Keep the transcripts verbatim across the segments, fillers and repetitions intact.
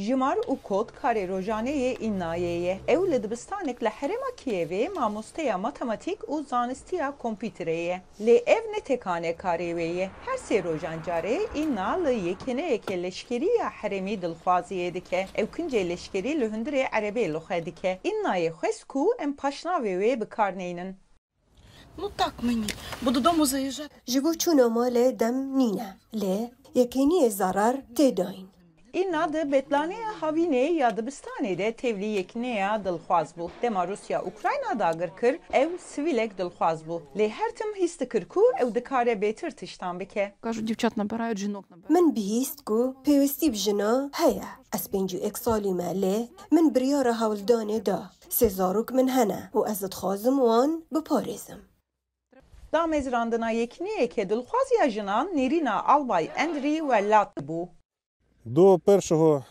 Jimar û kod karê rojane yê Înnayê ye. Ew li dibistanek li herêma Kiyevê mamosteya matematîk û zanistiya kompîterê ye. Lê ev ne tekane karê wê ye. Her sê rojan carê Înna li yekîneyeke leşkerî ya herêmî dilxwaziyê dike. Ew kincê leşkerî li hundirê erebê li xwe dike. Înnayê xwest ku em paşnavê wê bi kar neynin. Ну так мені, бо додому заїжджати. Ji bo çûna malê dem nîne, lê yekêniyê zarar tê dayîn. Înna di betlaneya havînê ya dibistanê de tevlî yekîneya dilxwaz bû. Dema Rûsya Ukrayna dagir kir, ew sivîlek dilxwaz bû. Lê her tim hîs dikir ku ew dikare bêtir tiştan bike. Кажуть, дівчат набирають, жінок набирають. Min bihîst ku pêwîstî bi jina heye. Ez pêncî û yek salî me, lê min biryara hewldanê da. Sê zarok min hene û ez dixwazim wan biparêzim. Damezrandina yekîniyeke dilxwaz ya jinan nêrîna Albay Andrî Welat bû. До першого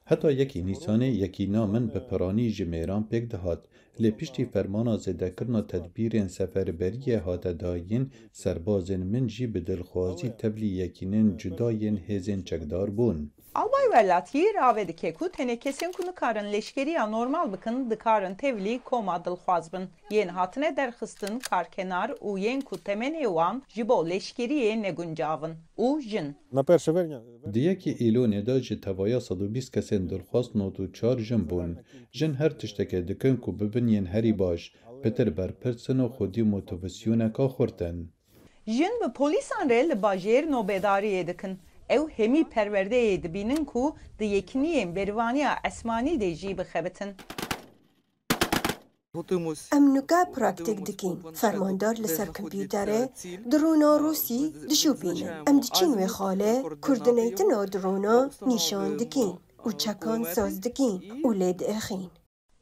Heta yekê Nîsanê yekîna min bi piranî ji mêran pêk dihat, lê piştî fermana zêdekirina tedbîrên seferberiyê hate dayîn, serbazên min jî bi dilxwazî tevlî yekînên cuda yên hêzên çekdar bûn. Albay Welat yê rave dike ku tenê kesên ku nikarin leşkeriya normal bikin, dikarin tevlî koma dilxwaz bin. Yên hatine derxistin karkenar û yên ku temenê wan ji bo leşkeriyê neguncav in û jin. На перше вересня Di yekê Îlonê de ji tevaya sed û bîst kesên dilxwaz nod û çar jin bûn. Jin her tiştekê dikin ku bibin yên herî baş, pitir berpirs in û xwedî motivasyoneka xurt in. Jin bi polîsan re li bajêr nobedariyê dikin. Ew hemî perwerdeyê dibînin ku di yekîniyên berîvaniya esmanî de jî bixebitin. Em nuke praktîk dikîn. Fermandar li ser kompîterê drona Rûsî dişopînin. Em diçin wê xalê, koordîneytina drona nîşan dikîn û çekan saz dikîn û lê diêxîn.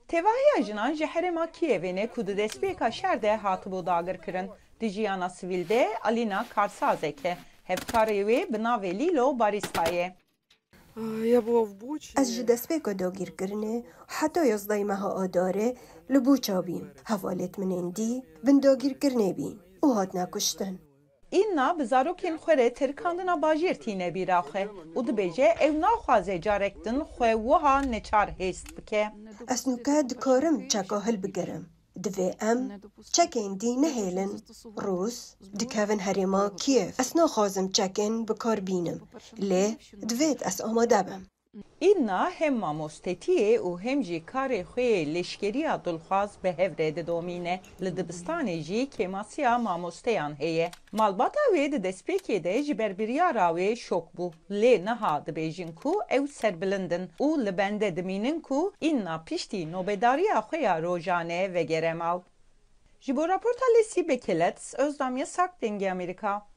Tevahiya jinan ji herêma Kiyevê ne ku di destpêka şer de hatibû dagirkirin. Di jiyana sivîl de Alîna karsazek e. Hevkarê wê bi navê Lîlo barîsta ye. Ez ji destpêka dagirkirinê heta yazdehê meha Adarê li Buça bûm. Hevalêt min ên dî bin dagirkirinê bîn û hatine kuştin. Înna bi zarokên xwe re terikandina bajêr tîne bîra xwe û dibêje ew naxwaze carek din xwe wiha neçar hêst bike. Ez nûke dikarim çeka hilbigirim. Divê em çekên dî nehêlin. Rûs dikevin herêma Kiev. Ez naxwazim çekên bi kar bînim, lê divêt ez amade bim. Înna hem mamostetiyê û hem jî karê xwe yê leşkeriya dilxwaz bi hev re didomîne. Li dibistanê jî kêmasiya mamosteyan heye. Malbata wê di destpêkê de ji ber biryara wê şok bû. Lê niha dibêjin ku ew serbilind in û li bende dimînin ku Înna piştî nobedariya xwe ya rojane vegere mal. Ji bo raporta Lêsî Bekelet, Özdam Yasak, Dengê Amerîka.